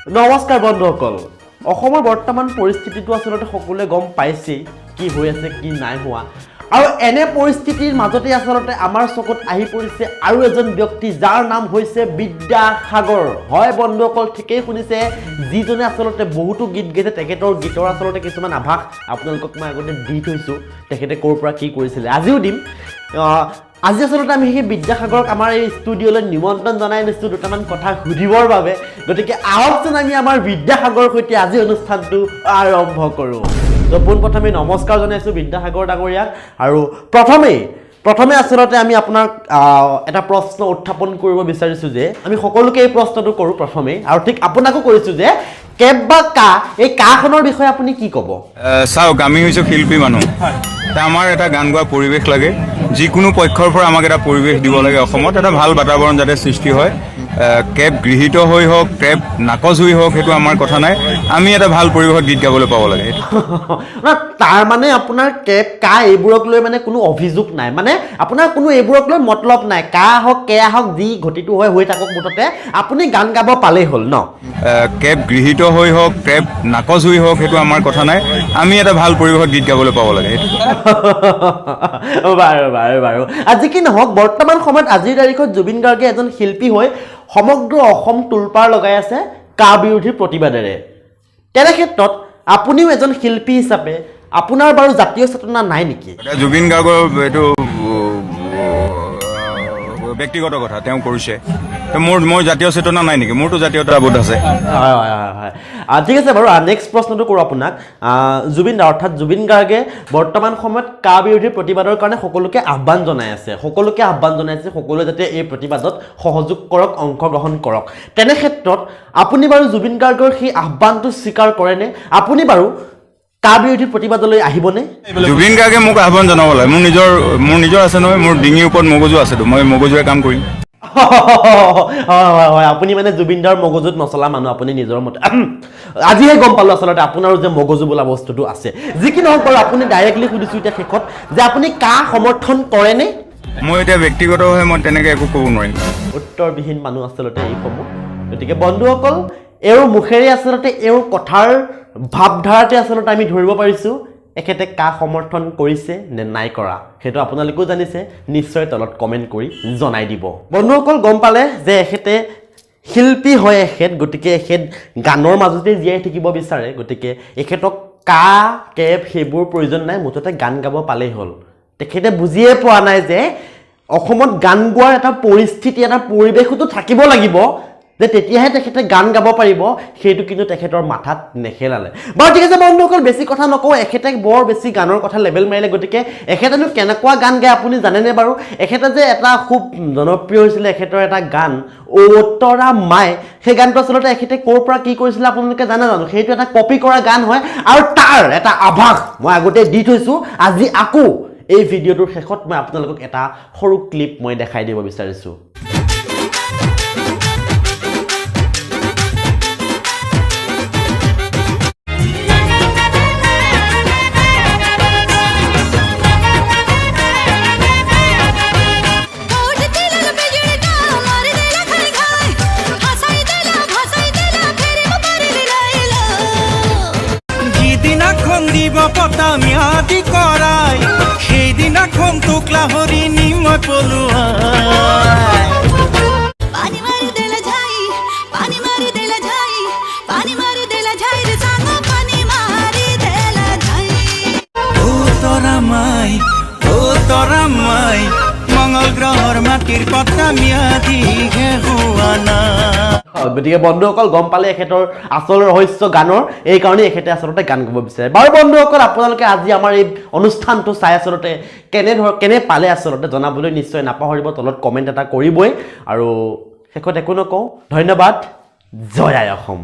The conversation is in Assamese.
নমস্কাৰ বন্ধুসকল, অসমৰ বৰ্তমান পৰিস্থিতিটো আচলতে সকলোৱে গম পাইছেই, কি হৈ আছে কি নাই হোৱা। আৰু এনে পৰিস্থিতিৰ মাজতে আচলতে আমাৰ চকুত আহি পৰিছে আৰু এজন ব্যক্তি, যাৰ নাম হৈছে বিদ্যাসাগৰ। হয় বন্ধুসকল, ঠিকেই শুনিছে, যিজনে আচলতে বহুতো গীত গাইছে। তেখেতৰ গীতৰ আচলতে কিছুমান আভাস আপোনালোকক মই আগতে দি থৈছোঁ, তেখেতে ক'ৰ পৰা কি কৰিছিলে, আজিও দিম। আজি আচলতে আমি সেই বিদ্যাসাগৰক আমাৰ এই ষ্টুডিঅ'লৈ নিমন্ত্ৰণ জনাই আনিছোঁ দুটামান কথা সুধিবৰ বাবে। গতিকে আহকচোন আমি আমাৰ বিদ্যাসাগৰৰ সৈতে আজি অনুষ্ঠানটো আৰম্ভ কৰোঁ। ত' পোনপ্ৰথমে নমস্কাৰ জনাইছোঁ বিদ্যাসাগৰ ডাঙৰীয়াক। আৰু প্ৰথমে আচলতে আমি আপোনাক এটা প্ৰশ্ন উত্থাপন কৰিব বিচাৰিছোঁ যে আমি সকলোকে এই প্ৰশ্নটো কৰোঁ প্ৰথমেই, আৰু ঠিক আপোনাকো কৰিছোঁ যে কেব বা কা, এই কাখনৰ বিষয়ে আপুনি কি ক'ব? চাওক, আমি হৈছোঁ শিল্পী মানুহ। আমাৰ এটা গান গোৱা পৰিৱেশ লাগে। যিকোনো পক্ষৰ পৰা আমাক এটা পৰিৱেশ দিব লাগে। অসমত এটা ভাল বাতাবৰণ যাতে সৃষ্টি হয়, কেব গৃহীত হৈ হওক, কেব নাকচ হৈ হওক, সেইটো আমাৰ কথা নাই। আমি এটা ভাল পৰিৱেশত গীত গাবলৈ পাব লাগে। তাৰ মানে আপোনাৰ কেব কা এইবোৰক লৈ মানে কোনো অভিযোগ নাই, মানে আপোনাৰ কোনো এইবোৰক লৈ মতলব নাই। কা হওক কে হওক, যি ঘটিটো হয় হৈ থাকক, মুঠতে আপুনি গান গাব পালেই হ'ল ন? কেব গৃহীত হৈ হওক, কেব নাকচ হৈ হওক, সেইটো আমাৰ কথা নাই। আমি এটা ভাল পৰিৱেশত গীত গাবলৈ পাব লাগে। বাৰু বাৰু বাৰু, আজি কি নহওক, বৰ্তমান সময়ত আজিৰ তাৰিখত জুবিন গাৰ্গে এজন শিল্পী হৈ সমগ্ৰ অসম তোলপাৰ লগাই আছে কা বিৰোধী প্ৰতিবাদেৰে। তেনে ক্ষেত্ৰত আপুনিও এজন শিল্পী হিচাপে আপোনাৰ বাৰু জাতীয় চেতনা নাই নেকি? জুবিন গাৰ্গৰ এইটো ব্যক্তিগত কথা, তেওঁ কৰিছে। মোৰ জাতীয় চেতনা নাই নেকি? মোৰতো জাতীয়তাবোধ আছে। হয় হয় হয় হয়, ঠিক আছে বাৰু। নেক্সট প্ৰশ্নটো কৰোঁ আপোনাক। জুবিন দা অৰ্থাৎ জুবিন গাৰ্গে বৰ্তমান সময়ত কা বিৰোধী প্ৰতিবাদৰ কাৰণে সকলোকে আহ্বান জনাই আছে, সকলোকে আহ্বান জনাইছে সকলোৱে যাতে এই প্ৰতিবাদত সহযোগ কৰক, অংশগ্ৰহণ কৰক। তেনে ক্ষেত্ৰত আপুনি বাৰু জুবিন গাৰ্গৰ সেই আহ্বানটো স্বীকাৰ কৰেনে? আপুনি বাৰু কা বিৰোধী প্ৰতিবাদলৈ আহিবনে? জুবিন গাৰ্গে মোক আহ্বান জনাব লাগে। মোৰ নিজৰ আছে নহয়, মোৰ ডিঙিৰ ওপৰত মগজু আছেতো, মই মগজুৰে কাম কৰিম। হয় হয় হয়, আপুনি মানে জুবিনদাৰ মগজুত নচলা মানুহ, আপুনি নিজৰ মতে। আজিহে গম পালোঁ আচলতে আপোনাৰো যে মগজু বোলা বস্তুটো আছে। যি কি নহওক বাৰু, আপুনি ডাইৰেক্টলি সুধিছোঁ এতিয়া শেষত যে আপুনি কা সমৰ্থন কৰেনে? মই এতিয়া ব্যক্তিগতভাৱে মই তেনেকৈ একো ক'ব নোৱাৰিম। উত্তৰবিহীন মানুহ আচলতে এইসমূহ। গতিকে বন্ধুসকল, এওঁৰ মুখেৰে আচলতে এওঁৰ কথাৰ ভাৱধাৰাতে আচলতে আমি ধৰিব পাৰিছোঁ এখেতে কা সমৰ্থন কৰিছে নে নাই কৰা। সেইটো আপোনালোকেও জানিছে, নিশ্চয় তলত কমেণ্ট কৰি জনাই দিব। বন্ধুসকল, গম পালে যে এখেতে শিল্পী হয় এখেত, গতিকে এখেত গানৰ মাজতে জীয়াই থাকিব বিচাৰে। গতিকে এখেতক কা কেব সেইবোৰ প্ৰয়োজন নাই, মুঠতে গান গাব পালেই হ'ল। তেখেতে বুজিয়ে পোৱা নাই যে অসমত গান গোৱাৰ এটা পৰিস্থিতি, এটা পৰিৱেশোতো থাকিব লাগিব, যে তেতিয়াহে তেখেতে গান গাব পাৰিব। সেইটো কিন্তু তেখেতৰ মাথাত নেখেলালে। বাৰু ঠিক আছে বন্ধুসকল, বেছি কথা নকওঁ। এখেতে বৰ বেছি গানৰ কথা লেবেল মাৰিলে, গতিকে এখেতেনো কেনেকুৱা গান গায় আপুনি জানেনে বাৰু? এখেতে যে এটা খুব জনপ্ৰিয় হৈছিলে এখেতৰ এটা গান অ' তৰা মাই, সেই গানটো আচলতে এখেতে ক'ৰ পৰা কি কৰিছিলে আপোনালোকে জানে জানো? সেইটো এটা কপি কৰা গান হয়, আৰু তাৰ এটা আভাস মই আগতে দি থৈছোঁ। আজি আকৌ এই ভিডিঅ'টোৰ শেষত মই আপোনালোকক এটা সৰু ক্লিপ মই দেখাই দিব বিচাৰিছোঁ। ম্যাদি কৰাই সেইদিনাখন তোক লাহৰি নি মই পলুৱাই। পানী মাৰি দিলে ঝাই, পানী মাৰি দিলে ঝাই, পানী মাৰি দিলে ঝাই ৰে সাঙ, পানী মাৰি দিলে ঝাই। ও তৰা মাই, ও তৰা মাই, মঙল গ্ৰহৰ মাটিৰ পতা ম্যাদিহে হোৱা নাই। গতিকে বন্ধুসকল, গম পালে এখেতৰ আচল ৰহস্য গানৰ, এই কাৰণেই এখেতে আচলতে গান গাব বিচাৰে। বাৰু বন্ধুসকল, আপোনালোকে আজি আমাৰ এই অনুষ্ঠানটো চাই আচলতে কেনে পালে আচলতে জনাবলৈ নিশ্চয় নাপাহৰিব, তলত কমেণ্ট এটা কৰিবই। আৰু শেষত একো নকওঁ, ধন্যবাদ, জয় আই অসম।